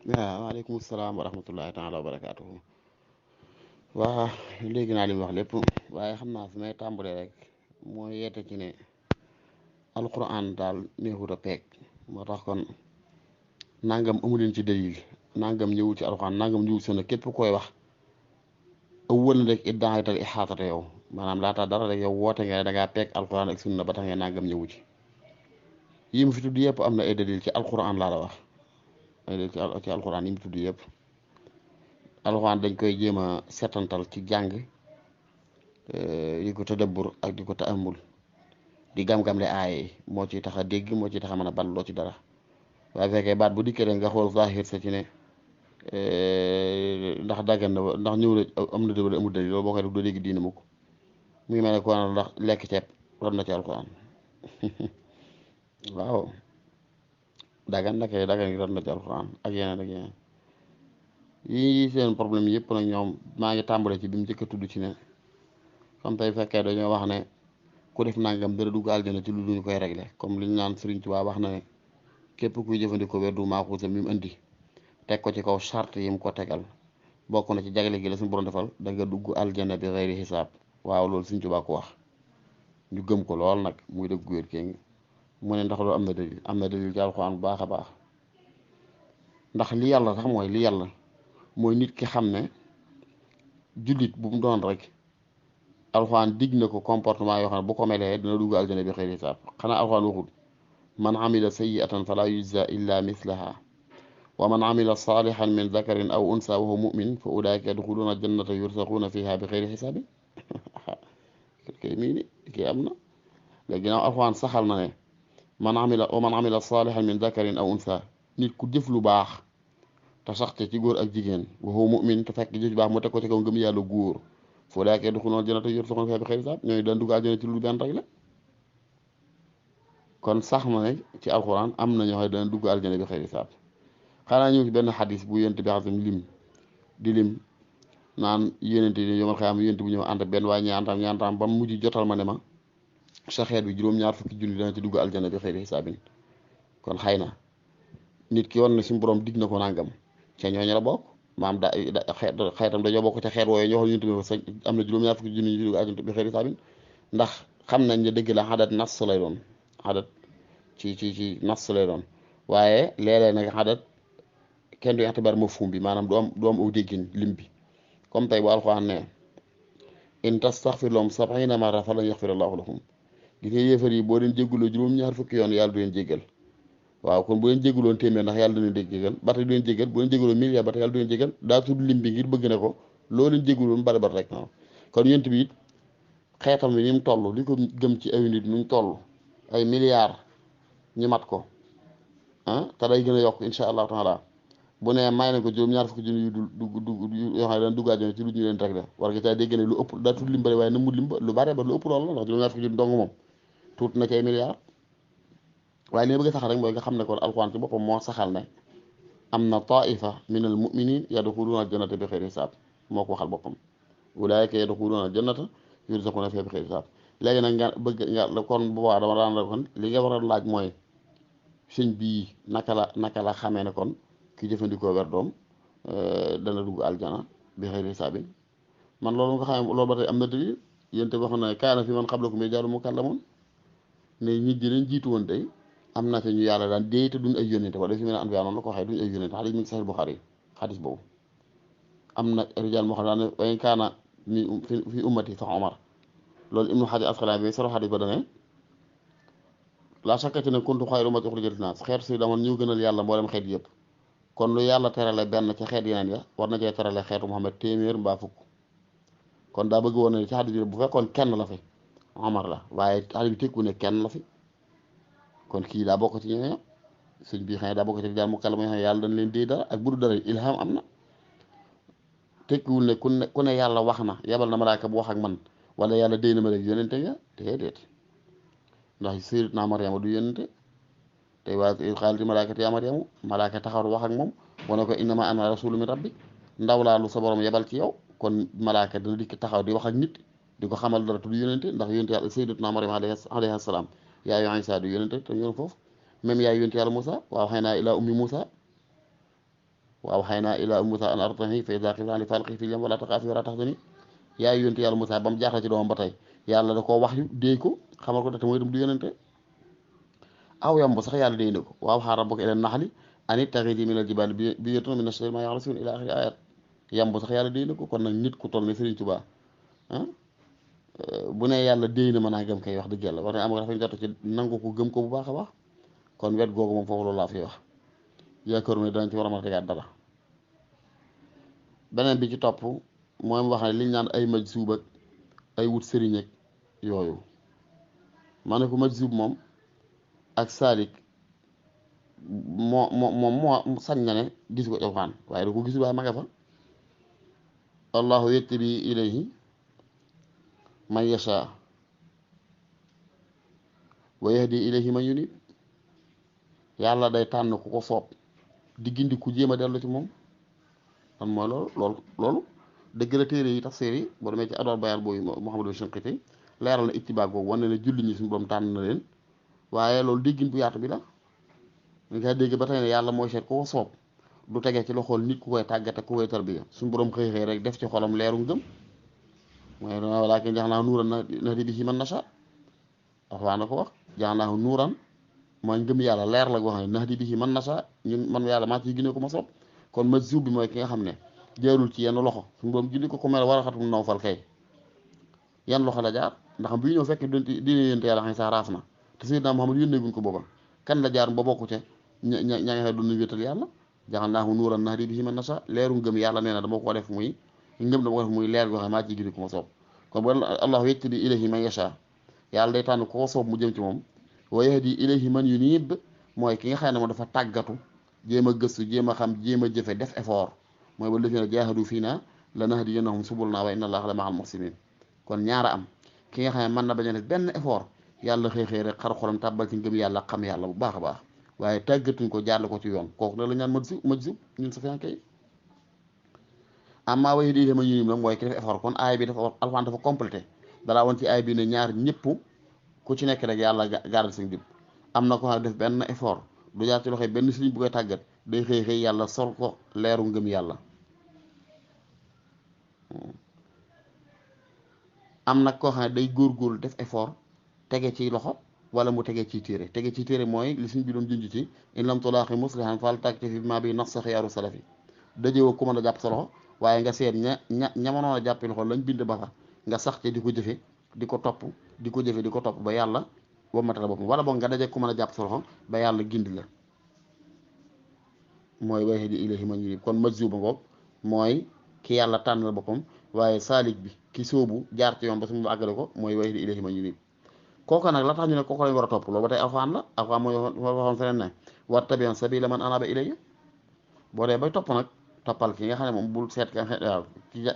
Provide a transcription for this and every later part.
waaw waaleykum salaam wa rahmatullahi taala wa barakaatuhu. waa léegi naa li mu wax lépp waaye xam naa fi may tàmbalee rek mooy yeete ci ne alquran daal neexut a peeg moo tax kon nangam amuleen ci dalil nangam ñëwul ci alquran nangam ñëwul sunna képp koy wax ëwwal rek iddaaytal ixaatata yow maanaam laata dara rek yow woote nga da ngaa peeg alquran ak sunna ba tax nga nangam ñëwu ci yi mu fi tudd yëpp am na ay dalil ci alquran laa la wax ay dalil ci alquran yi mu tudd yëpp. alxuraan dañ koy jéem a setantal ci jàng di ko tadabbur ak di ko taamul di gam-gamle aaye moo ci tax a dégg moo ci tax a mën a balloo ci dara waaye fekkee baat bu dikkee rek nga xool zahir sa ci ne ndax daggan na ndax ñëw na am na dëgg amul dalil loolu boo koy def doo dégg diine mukk mu ngi mel ne ko ndax lekk ceeb ron na ci alxuraan waaw daggan na kay daggan gi ron na ci alxuraan ak yeneen ak yeneen yii seen problème yëpp nag ñoom maa ngi tàmbale ci bi mu njëkk a tudd ci ne comme tey fekkee dañoo wax ne ku def nangam dara dugg aljana ci lu duñu koy réglé comme li ñu naan Sëriñ Tuubaa wax na ne képp kuy jëfandikoo werdu maaxuusam mi mu indi teg ko ci kaw charte yi mu ko tegal bokk na ci jagle gi la suñu borom defal da nga dugg aljana bi xeyri xisaab waaw loolu Sëriñ Tuubaa ko wax ñu gëm ko lool nag muy dëgg wér kéng mu ne ndax loolu am na dalil ci alxuraan bu baax a baax ndax li yàlla sax mooy li yàlla mooy nit ki xam ne jullit bu mu doon rek alxuraan digg na ko comportement yoo xam ne bu ko melee dina dugg aljana bi xëyri hisaab xanaa alxuraan waxul man amila sayyi'atan fala yujza illa mislaha wa man amila salihan min dakarin aw unsa wa huwa mu'min fa ulaika yadxuluna jannata yursaquuna fiha bi xëyri hisaabi kay mii ni kii am na léegi ginnaaw alxuraan saxal na ne man amila salihan min dakarin aw unsa nit ku jëf lu baax te saxte ci góor ak jigéen wa huwa mu'min te fekk jëf baax mu teg ko ci kaw ngëm yàlla góor foo daa kee duxunoon jannata yursaquuna fiihaa bi xayri hisaab ñooy daan dugg àjjana ci lu benn rek la kon sax na ne ci alxuraan am na ñoo xam ne daan dugg àjjana bi xayri hisaab xanaa ñëw ci benn xadis bu yonent bi xam lim di lim naan yonent yi yomal xëy am yonent bu ñëw ànd benn waaye ñaantaam ba mu mujj jotal ma ne ma sa xeet bi juróom-ñaar fukki junni dana ci dugg àjjana bi xayri hisaabin kon xëy na nit ki war na suñu borom dig na ko nangam ca ñooñu la bokk maam xeetam dañoo bokk ca xeet wooyu ñoo xam ñun tamit sax am na juróom-ñaar fukki junni ñu dugg àjjana bi xëyri saabin ndax xam nañ ne dëgg la xadat nas lay doon xadat ci nas lay doon waaye léeg-léeg nag xadat kenn du ixtibaar mafhum bi maanaam du am aw déggin lim bi comme tey bu alxuraan ne in tastaxfir lahum sab'iina marra falan yaxfir allaahu lahum gis nga yéefar yi boo leen jégguloo juróom-ñaar fukki yoon yàlla du leen jéggal waaw kon bu leen jégaluwoon téeméer ndax yàlla du leen dégg jégal ba tey du leen jégal bu leen jégaluwoon milliard ba tey yàlla du leen jégal daa tudd lim bi ngir bëgg ne ko loo leen jégaluwoon bari bari rek waaw kon yent bi it xeetam bi ni mu toll li ko gëm ci ay nit nu mu toll ay milliards ñu mat ko te day gën a yokk incha allahu taala bu ne may na ko juróom-ñaar fukki junni yu dugg yoo xam ne daan dugg àjjana ci lu ñu leen rek la war nga caa dégg ne lu ëpp daa tudd lim bari waaye na mu lim ba lu bare ba lu ëpp loolu la ndax juróom-ñaar fukki junni dong moom tuut na ci ay milliards waaye li ma bëgg a saxal rek mooy nga xam ne kon alxuraan ci boppam moo saxal ne am na taifa min al muminin yadxuluuna aljannata bi xeyri hisaab moo ko waxal boppam ulaayika yadxuluuna aljannata yurzaquuna fiihaa bi xeyri hisaab léegi nag nga bëgg nga kon bu boobaa dama daan la kon li nga war a laaj mooy sëñ bii naka la xamee ne kon ki jëfandikoo wer doom dana dugg aljana bi xeyri hisaabin man loolu nga xam loolu ba tey am na dëgg yéen te wax na ne kaana fi man qablakum rijaalun mukallamuun ne nit ñi leen jiitu woon tey am na te ñu yàlla daan dee te duñ ay yónente wala fi mu ne anbiya noonu la ko waxee duñ ay yónente xadis mi ngi Sahih Bukhari xadis boobu am na rijaal moo xam ne daan wayn kaana fi ummati fa Omar loolu Ibnu Hajar Asqalaani bi solo xadis ba dane laa sakkati ne kuntu xayra ummatin uxrijat linnaas xeet si daman ñu gënal yàlla mboolem xeet yëpp kon lu yàlla terale benn ca xeet yeneen ya war na cee terale xeetu Muhammad téeméer mbaa fukk kon daa bëgg woon ne ci xadis bi bu fekkoon kenn la fi Omar la waaye xadis bi tekku ne kenn la fi kon kii daa bokk ci ñeneen sëñ bi xëy daa bokk ci rijaal mukallam mooy xam ne yàlla dañ leen dee dara ak bu du dara ilham am na tekkiwul ne ku ne yàlla wax na yebal na malaaka bu wax ak man wala yàlla déy na ma rek yónente nga déedéet ndax sayyidatuna Maryama du yónente tey waa xaalati malaakati yaa Maryamu malaaka taxaw wax ak moom wane ko innama ana rasulu min rabbi ndaw laa lu sa borom yebal ci yow kon malaaka dana dikk taxaw di wax ak nit di ko xamal dara tudd yónente ndax yónente yàlla sayyidatuna Maryama alayhi salaam yaayu Isa du yónente te ñoon foofu même yaay yónente yàlla Moussa waaw xëy naa ilaa ummi Moussa waaw xëy naa ila Musa an ardihi fa iza khifti falqi fil yam wala taxaafi wala tahzani yaay yonent yàlla Musa ba mu jaaxle ci doomam ba tey yàlla da koo wax yu déy ko xamal ko te mooy dem du yonente aw yamb sax yàlla déy na ko waaw xaa rabbuka ila naxli an ittaxidi minal jibaali buyuutan wa mina shajari maa yaxrusuun ila axiri ayat yamb sax yàlla déy na ko kon nag nit ku toll ne Sëriñ Tuubaa ah bu ne yàlla déy na mën naa gëm kay wax dëgg yàlla war na am nga dafa njort ci nangu ko gëm ko bu baax a baax kon wet googu moom foofu loolu laa fi wax yaakaaru ne danañ ci war a mën a tegaat dara beneen bi ci topp mooy mu wax ne liñ naan ay majzuub ak ay wut sëriñ ak yooyu ma ne ko majzuub moom ak saalik moo sañ na ne gisu ko ci Alxuraan waaye da ko gisul waaye ma nga fa allahu yettabi ilayhi man yasha wa yahdi ilayhi man yunib yàlla day tànn ku ko soob di gindi ku jéem a dellu ci moom lan mooy loolu dëgg la téere yi tafsiir yi boo demee ci Adwaa'ul Bayaan boobu Muhammadu Shinqiti leeral na ittibaa googu wane ne julli ñi suñu borom tànn na leen waaye loolu déggin bu yaatu bi la nga dégg ba tey ne yàlla mooy seet ku ko soob du tegee ci loxool nit ku koy tàggate ku koy tarbiya suñu borom xëy xëy rek def ci xolam leeru ngëm mooy walaakin ja'alnaahu nuuran nahdii bihi man nashaa waa na ko wax ja'alnaahu nuuran mooy ngëm yàlla leer la goo xam ne nahdii bihi man nashaa ñun man yàlla maa ciy gine ko ma soob kon majzuub bi mooy ki nga xam ne jaarul ci yenn loxo suñu borom gindi ko mel Waraqatu Nawfal kay yan loxo la jaar ndax bi ñëw fekk diine yénte yàlla xam ne sax raaf na te Seydina Muhammad yónneeguñ ko booba kan la jaar ba bokku ca ña nga xam doon wéetal yàlla ja'alnaahu nuuran nahdii bihi man nashaa leeru ngëm yàlla nee na dama ko def muy ngëm dama ko def muy leer goo xam ne maa ciy gindi ko ma soob kon bu allahu yettabi ilayhi man yashaa yàlla day tànn koo soob mu jëm ci moom wa yahdi ilayhi man yunib mooy ki nga xam ne moom dafa tàggatu jéem a gëstu jéem a xam jéem a jëfe def effort mooy ba lazina jaahadu fiinaa lanahdiyannahum subulanaa wa inna allaaha la ma'al muhsiniin kon ñaara am ki nga xam ne mën na bañ a def benn effort yàlla xëy xëy rek xar xolam tàbbal ci ngëm yàlla xam yàlla bu baax a baax waaye tàggatuñ ko jaarle ko ci yoon kooku da la ñaan majzuub ñun sa fiankay amma wa yahdi ilayhi man yunib nag mooy ki def effort kon aay bi dafa Alxuraan dafa complété dalaa woon ci aay bi ne ñaar ñëpp ku ci nekk rek yàlla gaaral sa njub am na ko xam ne def benn effort du jaar ci loxoy benn sëriñ bu koy tàggat day xëy xëy yàlla sol ko leeru ngëm yàlla am nag koo xam ne day góorgóorlu def effort tege ci loxo wala mu tege ci téere tege ci téere mooy li suñ bi doon junj ci in lam tulaqi muslihan fal taktafi bima bi nax sa xiyaaru salafi dajewoo ku mën a jàpp sa loxo waaye nga seet ña mënoon a jàppi loxo lañ bind ba fa nga sax ci di ko jëfe di ko topp di ko jëfe di ko topp ba yàlla boobu matal boppam wala boog nga daje ku mën a jàpp sa loxo ba yàlla gindi la mooy wa yahdi ilayhi man yunib kon majzuub ngoog mooy ki yàlla tànnal boppam waaye saalik bi ki sóobu jaar ci yoon ba su mu àggale ko mooy wa yahdi ilayhi man yunib kooku nag la tax ñu ne kooku lañ war a topp loolu ba tey Alxuraan la Alxuraan mooy waxoon feneen ne wattabi' sabiila man anaaba ilayya boo dee bay topp nag toppal ki nga xam ne moom bul seet waaw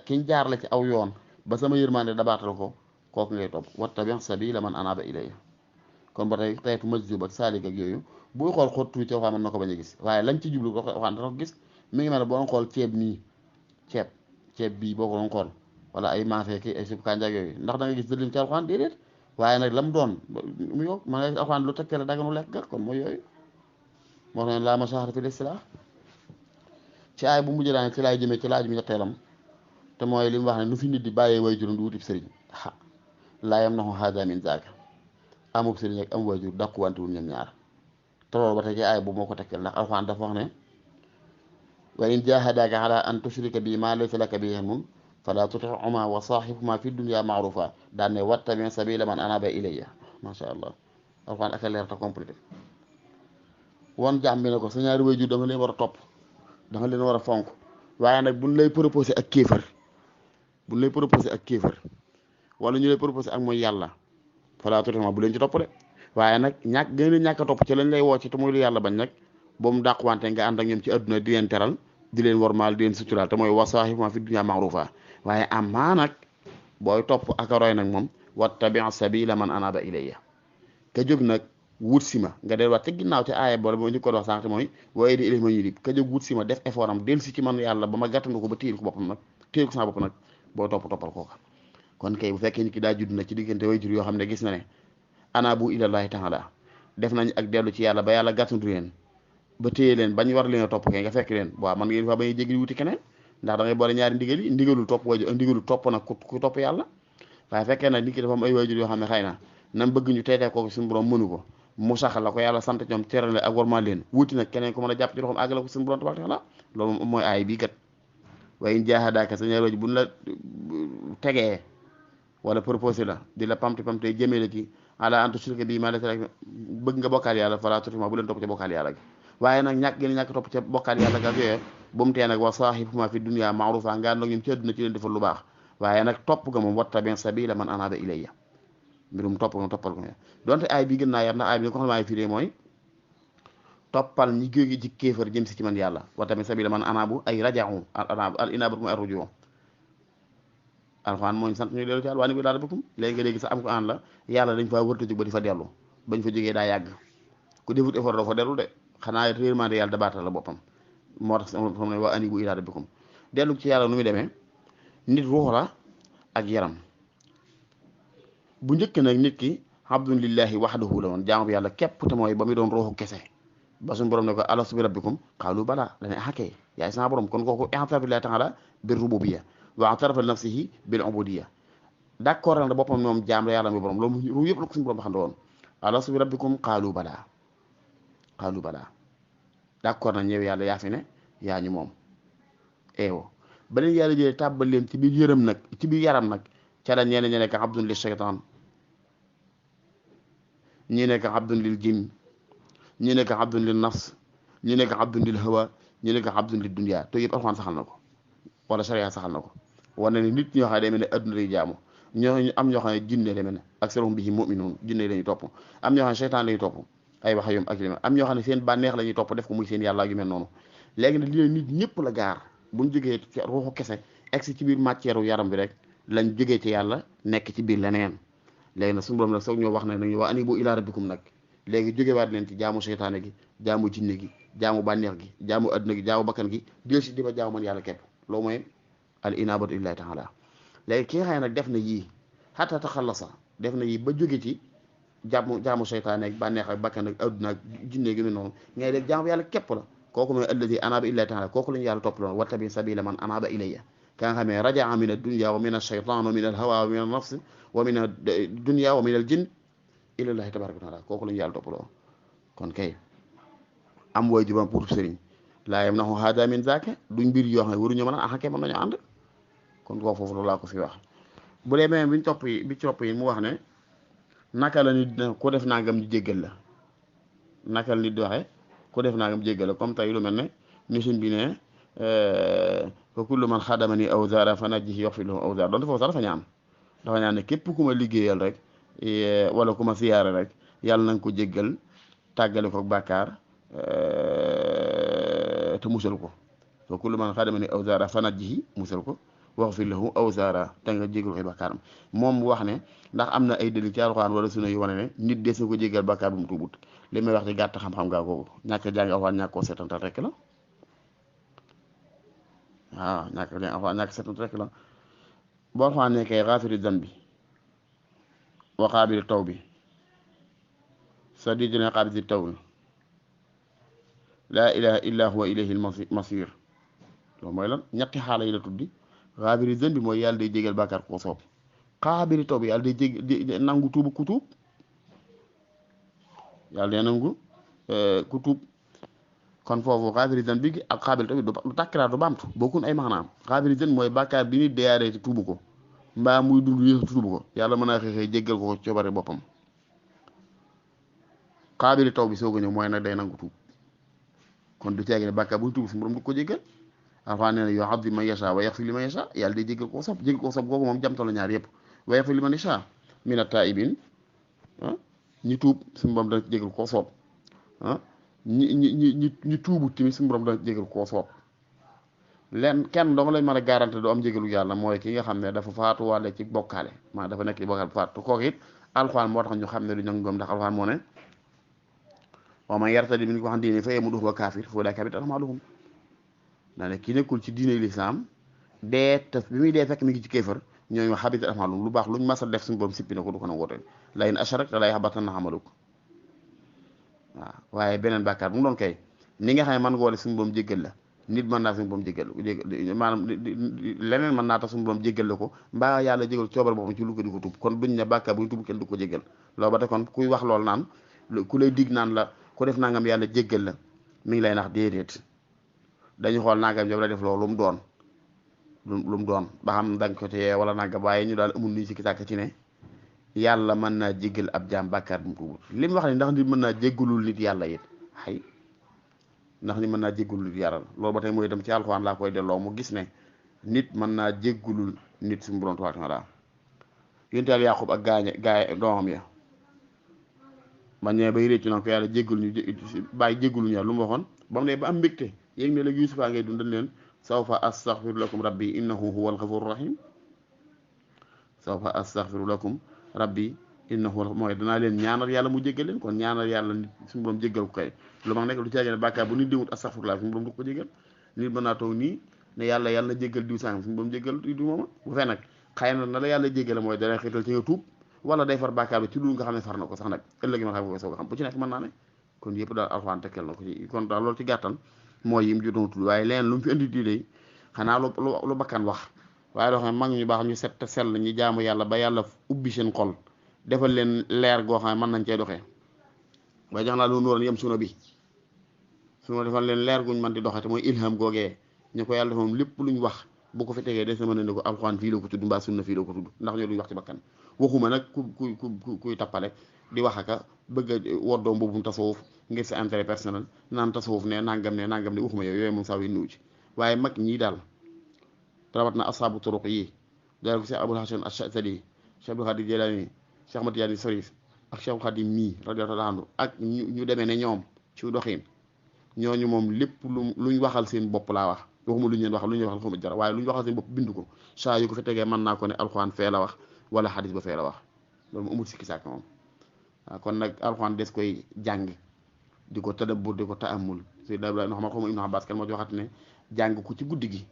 kiñ jaarale ci aw yoon ba sama yërmande dabaatal ko kooku ngay topp wattabi' sabiila man anaaba ilayya kon ba tey xeetu majzuub ak saalik ak yooyu buy xool xóot tuuti Alxuraan mën na ko bañ a gis waaye lañ ci jublu Alxuraan dana ko gis mi ngi mel ne boo doon xool ceeb nii ceeb bii boo ko doon xool wala ay maafe ki ay supp kànja ak yooyu ndax da nga gis dëllim ci Alxuraan déedéet waaye nag lam doon mu yow ma nga Alxuraan lu tegtale daganu lekk ga kon mooy yooyu moo tax ne laa mashaahata fil istilaah ci aay bu mujj daane ci laay jëmee ci laaj mi ñetteelam te mooy li mu wax ne nu fi nit di bàyyee waajuram di wutib sëriñ laa yamna'u haadhaa min zaaka amub sëriñ ak am waajur dàquwante wul ñoom ñaar te loolu ba tey ci aay boobu moo ko tegtal ndax Alxuraan dafa wax ne wa in jaahadaaka alaa an tushrika bi maa laysa laka bihi ilmun falaa tuti'humaa wa saahibuhumaa fi dunya ma'ruufa daan ne wattabi' sabiila man anaaba ilayya macha allah Alxuraan ak leer te complété woon jaam bi ne ko sa ñaari waajur da nga leen war a topp da nga leen war a fonk waaye nag buñ lay proposé ak kéefar wala ñu lay proposé ak mooy yàlla falaa tuti'humaa bu leen ci topp de waaye nag gën a ñàkk a topp ci lañ lay woo ci te muy lu yàlla bañ nag ba mu dàqwante nga ànd ak ñoom ci àdduna di leen teral di leen wormaal di leen suturaal te mooy wa saahibuhumaa fi dunya ma'ruufa waaye amaa nag booy topp ak a roy nag moom wattabi' sabiila man anaaba ilayya ka jóg nag wut si ma nga delluwaat ca ginnaaw ci aaya boole ba ñu ko wax sànq mooy wa yahdi ilayhi man yunib ka jóg wut si ma def effort am dellu si ci man yàlla ba ma gàttandu ko ba téyel ko boppam nag téyel ko sama bopp nag boo toppal kooka kon kay bu fekkee nit ki daa judd nag ci diggante way jur yoo xam ne gis na ne anaabu ilallaahi ta'ala def nañ ak dellu ci yàlla ba yàlla gàttandu leen ba téye leen bañ war leen a topp kay nga fekk leen waaw man ngeen fa bañ a jéggi wuti keneen ndax da ngay boole ñaari ndigal yi ndigalul topp waajur ndigalul topp nag ku topp yàlla waaye fekkee nag nit ki dafa am ay waajur yoo xam ne xëy na nam bëgg ñu teetee ko suñu borom mënu ko mu saxal la ko yàlla sant ñoom terale ak warmaa leen wuti nag keneen ko mën a jàpp ci loxoom àggale ko suñu borom tabaaraka taala loolu moom mooy aay bii kat waaye in jaahadaaka sa ñaari waajur buñ la tegee wala proposé la di la pamti pamte jëmee la ci ala an tushrika bi ma laysa laka bëgg nga bokkaal yàlla fala tuti'huma bu leen topp ca bokkaal yàlla gi waaye nag ñàkk gën ñàkk topp ca bokkaal yàlla ga ak yooyu bu mu tee nag wa saahibhuma fi dunya ma'rufa nga ànd ak ñoom ci àdduna ci leen defal lu baax waaye nag topp ga moom wattabi' sabila man anaba ilayya mbirum topp nga toppal ko donte aay bi gën naa yar ndax aay bi ko xam maay firee mooy toppal ñi jóge ci kéefar jëm si ci man yàlla wattabi' sabila man anabu ay raja'u al inabatu mooy ar-ruju' alxuraan moo ñu sant ñu dellu ci yàlla waani bi daal bëgkum léegi nga dégg sax am ko an la yàlla dañ fa wërta jóg ba di fa dellu bañ fa jógee daa yàgg ku defut effort doo fa dellu de xanaa réellement de yàlla dabaatal la boppam moo tax xam ne waa ani bu iraada bikum dellu ci yàlla nu muy demee nit ruux la ak yaram bu njëkk nag nit ki abdun lillahi wahdahu la woon jaamu bi yàlla képp te mooy ba muy doon ruuxu kese ba suñu borom ne ko alastu bi rabbikum qaalu balaa dane xakkee yaay sama borom kon kooku i'tarafa billahi ta'ala bir rububiyya wa i'tarafa nafsihi bil ubudiyya d'accord na boppam moom jaam la yàlla mi borom loolu ruux yëpp la ko suñu borom waxande woon alastu bi rabbikum qaalu balaa d'accord na ñëw yàlla yaa fi ne yaa ñu moom eewo ba leen yàlla jëlee tàbbal leen ci biir yërëm nag ci biir yaram nag ca la ñeneen ñi nekk abdun lil shaytaan ñi nekk abdun lil jinn ñi nekk abdun lil nafs ñi nekk abdun lil hawa ñi nekk abdun lil dunya to yëpp alxuraan saxal na ko wala sharia saxal na ko wane ne nit ñoo xam ne day mel ne adduna lay jaamu ñoo am ñoo xam ne jinne la mel ne aksaruhum bihi mu'minuun jinne la ñuy topp am ñoo xam ne seytaan la ñuy topp ay wax yom ak li am ñoo xam ne seen bànneex la ñuy topp def ko muy seen yàlla yu mel noonu léegi nag li nit ñëpp la gaar buñ jógee ci ruuxu kese egsi ci biir matière yaram bi rek lañ jógee ci yàlla nekk ci biir leneen léegi nag suñu borom nag soog ñoo wax ne nag ñu waa anibu ila rabbikum nag léegi jógewaat leen ci jaamu seytaane gi jaamu jinne gi jaamu bànneex gi jaamu adduna gi jaamu bakkan gi del si di ba jaamu man yàlla képp loolu mooy al inabatu illahi taala léegi ki nga xam ne nag def na yii xataa taxallasa def na yii ba jóge ci jaamu seytaane ak bànneex ak bakkan ak adduna ak jinne gi mu noonu ngay def jaamu yàlla képp la kooku mooy alladi anaba illahi taala kooku la ñu yàlla topp loon wattabi sabila man anaba ilayya ka nga xamee rajaa min ad-dunya wa min ash-shaytan wa min al-hawa wa min an-nafs wa min ad-dunya wa min al-jinn ila llahi tabaraka wa taala kooku la ñu yàlla topp loon kon kay am way jubam pour sëriñ laa yamnahu hada min zaaka duñ mbir yoo xam ne waruñu mën a axakee mën nañu ànd kon kooku foofu loolu laa ko fi wax bu dee même biñ topp yi bi topp yi mu wax ne naka la nit ku def nangam ñu jéggal la naka la nit di waxee ku def nangam jéggal la comme tey lu mel ne mission bi ne fa kullu man xadamani aw zaara fa najjihi yaxfir lahu aw zaara doonte foofu sax dafa ñaan ne képp ku ma liggéeyal rek wala ku ma siyaare rek yàlla na nga ko jéggal tàggale ko bàkkaar te musal ko fa kullu man xadamani aw zaara fa najjihi musal ko waxfir lahu aw zaara te nga jéggal koy bàkkaaram moom mu wax ne ndax am na ay dëli ci alxuraan wala sunna yu wane ne nit des na ko jéggal bàkkaar bu mu tuubut li may wax ci gàtt xam-xam gaa kooku ñàkk jàng alxuraan ñàkk koo seetantal rek la waaw ñàkk jàng alxuraan ñàkk seetantal rek la boo alxuraan nekkee xaafiri zanbi wa qaabili tawbi sadiidil iqaabi zi tawbi laa ilaha illa huwa ilayhi al-masiir loolu mooy lan ñetti xaala yi la tuddi xaabiri zanbi mooy yàlla day jégal bàkkaar ko soob qaabili tawbi yàlla day jég nangu tuubu ku tuub yàlla day nangu ku tuub kon foofu xaabiri zanbi gi ak qaabili tawbi du takkiraar du baamtu bokkun ay maanaam xaabiri zanbi mooy bàkkaar bi nit deyaaree te tuubu ko mbaa muy dund yéex tuubu ko yàlla mën a xëy jéggal ko coobare boppam qaabili tawbi soog a ñëw mooy nag day nangu tuub kon du caagi ne bàkkaar bu ñu tuub su borom du ko jéggal alxuraan nee na yu'adhibu man yashaa wa yaghfiru liman yashaa yàlla day jéggal koo sob jéggal koo sob googu moom jamtalu ñaar yëpp wa yaghfiru liman yashaa mina taa'ibiin ñi tuub suñu borom dana jéggal koo soob ñi tuubu tamit suñu borom dana jéggal koo soob leen kenn dong lañ mën a garanti du am jéggalu yàlla mooy ki nga xam ne dafa faatu wàlle ci bokkaale maa dafa nekk ci bokkaale faatu kooku it alxuraan moo tax ñu xam ne du ñangi gëm ndax alxuraan moo ne wa man yartadid minkum an diinihi fa yamut wa huwa kaafir fa ulaa'ika habitat a'maaluhum daa ne ki nekkul ci diine lislaam dee te bi muy dee fekk mi ngi ci kéefar ñooñu habitat a'maaluhum lu baax luñ mas a def suñu borom sippi na ko du ko na woote la in ashrakta la yahbatanna 'amaluka waaw waaye beneen bàkkaar bu mu doon kay ni nga xam ne man nga wala suñu borom jéggal la nit mën naa suñu borom jéggal maanaam leneen mën naa tax suñu borom jéggal la ko mbaa yàlla jégal coobar boppam ci lu ko di ko tub kon duñ ne bàkkaar bu ñu tub kenn du ko jéggal loolu ba te kon kuy wax loolu naan ku lay dig naan la ku def nangam yàlla jéggal la mi ngi lay nax déedéet dañu xool nangam yow la def loolu lu mu doon lu mu doon ba xam danga ko téye wala nangam waaye ñu daal amul nuñ si kisàkk ci ne yàlla mën naa jéggal ab jaam bàkkaar bu mu tuubut li mu wax ne ndax nit mën naa jéggalul nit yàlla it xay ndax nit mën naa jéggalul nit yàlla loolu ba tey mooy dem ci alxuraan laa koy delloo mu gis ne nit mën naa jéggalul nit suñu borom tabaaraka wa taala yonent Yàlla Yaqub ak gaay doomam ya man ñëwee bay réccu nag ko yàlla jéggalu ñu bàyyi jéggalu ñu lu mu waxoon ba mu ne ba am mbégte yéeg ne léegi Yuusufa ngay dundal leen sawfa astaghfiru lakum rabbi innahu huwal ghafurur rahim sawfa astaghfiru lakum rabbi innahu mooy danaa leen ñaanal yàlla mu jéggal leen kon ñaanal yàlla nit suñu borom jéggal ko kay lu ma nekk lu caagee ne bàkkaar bu nit diwut astaghfirullah suñu borom du ko jéggal nit mën naa toog nii ne yàlla jéggal diw sàngam suñu borom jéggal diw mooma bu fee nag xëy na la yàlla jéggale mooy dana xiital ci nga tuub wala day far bàkkaar bi ci lu nga xam ne far na ko sax nag ëllëg ma xam ko soog a xam bu ci nekk mën naa ne kon yëpp daal alxuraan tekkal na ko ci kon daal loolu ci gàttal mooy yim jotoon tudd waaye leneen lu mu fi indi diine xanaa lu bakkan wax waaye loo xam ne mag ñu baax ñu set te sell ñu jaamu yàlla ba yàlla ubbi seen xol defal leen leer goo xam ne mën nañ cee doxee waaye jox naa lu nóoran yem suna bi suna defal leen leer guñ mën di doxee te mooy ilham googee ñu ko yàlla def moom lépp luñ wax bu ko fi tegee des na mën a ne ko alxuraan fii la ko tudd mbaa sunna fii la ko tudd ndax ñoo duñ wax ci bakkan waxuma nag kuy tappale di wax aka bëgg a woddoom boobu tasawuf ngir sa intérêt personnel naan tasawuf ne nangam ne waxuma yooyu moom saa yu niw ci waaye mag ñii daal rawat na asaabu turuq yi daal ko Cheikh Abul Hasan Achazali Cheikh Abdul Xaadir Jilaani Cheikh Ahmad Tijaani Sarif ak Cheikh Xaadim mii radiyallaahu anhu ak ñu demee ne ñoom ci doxin ñooñu moom lépp luñ waxal seen bopp laa wax waxuma lu ñu leen wax lu ñu wax xawma dara waaye lu ñu waxal seen bopp bind ko saa yu ko fa tegee mën naa ko ne alxuraan fee la wax wala xadis ba fee la wax loolu mu amul sikki sàkk moom waaw kon nag alxuraan des koy jàng di ko tadabbur di ko taamul Seydina Ibrahima xamal xawma Ibnu Abbas kan moo ci waxat ne jàng ko ci guddi gi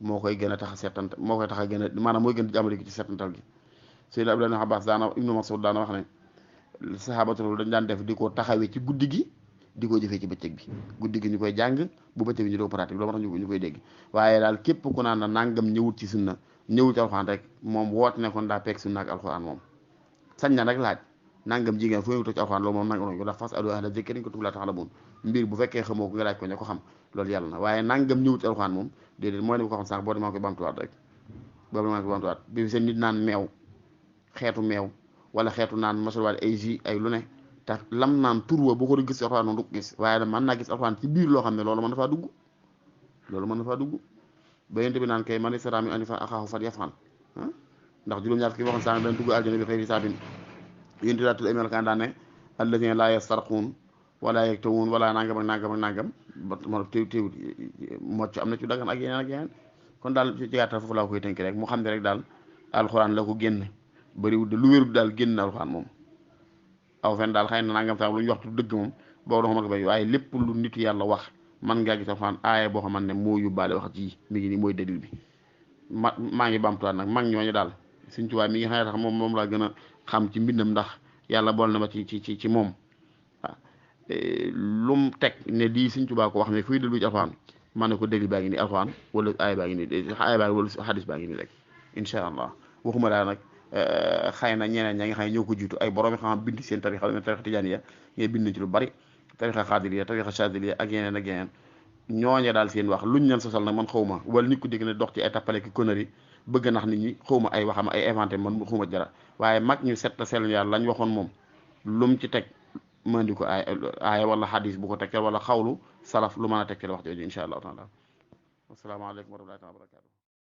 moo koy gën a tax a settant moo koy tax a gën a maanaam mooy gën a jàmbale gi ci settantal gi Seydina Ibrahima Abbas daana Ibnu Mas'ud daana wax ne saxaabatul dañ daan def di ko taxawee ci guddi gi di ko jëfee ci bëccëg bi guddi gi ñu koy jàng bu bëccëg bi ñu doo pratique loolu moo tax ñu koy dégg waaye daal képp ku naan na nangam ñëwut ci sunna ñëwut ci alxuraan rek moom woote ne kon daa peeg sunna ak alxuraan moom sañ na rek laaj nangam jigéen fu ñëwutoo ci alxuraan loolu moom nangam ko ndax fas alu ahla zikri in kuntum laa ta'lamuun mbir bu fekkee xamoo ko nga laaj ko ña ko xam loolu yàlla na waaye nangam ñëwut ci alxuraan moom déedéet mooy ne ko xam sànq boo demaa koy bamtuwaat rek boobu maa koy bamtuwaat bi seen nit naan meew xeetu meew wala xeetu naan masalwaale ay jus ay lu ne te lam naan tur wa boo ko gis alxuraan noonu du ko gis waaye mën naa gis alxuraan ci biir loo xam ne loolu mën na faa dugg ba yent bi naan kay man istata'a minkum an yanfa'a axaahu falyaf'al ndax juróom-ñaar ki waxoon sànq dañ dugg aljana bi xayri hisaabin yéen di laa tudd ay melokaan daan ne allaziina laa yastarquun wala yaktawuun wala nangam ak nangam ak nangam ba teewut mocc am na ci dagan ak yeneen kon daal ci gàttal foofu laa koy tënk rek mu xam ne rek daal alxuraan la ko génn bëriwul de lu wérul daal génn na alxuraan moom aw fen daal xëy na nangam sax lu ñu waxtu dëgg moom boobu dafa mën ko bay waaye lépp lu nitu yàlla wax man ngaa gis alxuraan aaya boo xamante ne moo yóbbaale wax ji mi ngi nii mooy dalil bi maa ngi bamtuwaat nag mag ñooñu daal Sëñ Tuubaa mi ngi xam ne tax moom laa gën a xam ci mbindam ndax yàlla bool na ma ci moom waaw lu mu teg ne lii Sëñ Tuubaa ko wax ne fuy dellu ci alxuraan man ne ko dalil baa ngi nii alxuraan wala aaya baa ngi nii wala xadis baa ngi nii rek incha allah waxuma daal nag xëy na ñeneen ña nga xam ne ñoo ko jiitu ay borom xam bind seen tarixa tijaaniya ngay bind nañ ci lu bari tarixa xaadiriya tarixa chadiliya ak yeneen ñooñe daal seen wax luñ leen sosal nag man xawma wala nit ko dégg ne dox ci ay tappale ki connerie bëgg nax nit ñi xawma ay waxam ay inventé man xawma dara waaye mag ñu set sell yàlla lañ waxoon moom lum ci teg mandi ko aaya wala xadis bu ko tegtal wala xawlu salaf lu mën a tegtal wax jooju incha allahu taala asalaamaaleykum wa rahmatullahi wa barakatu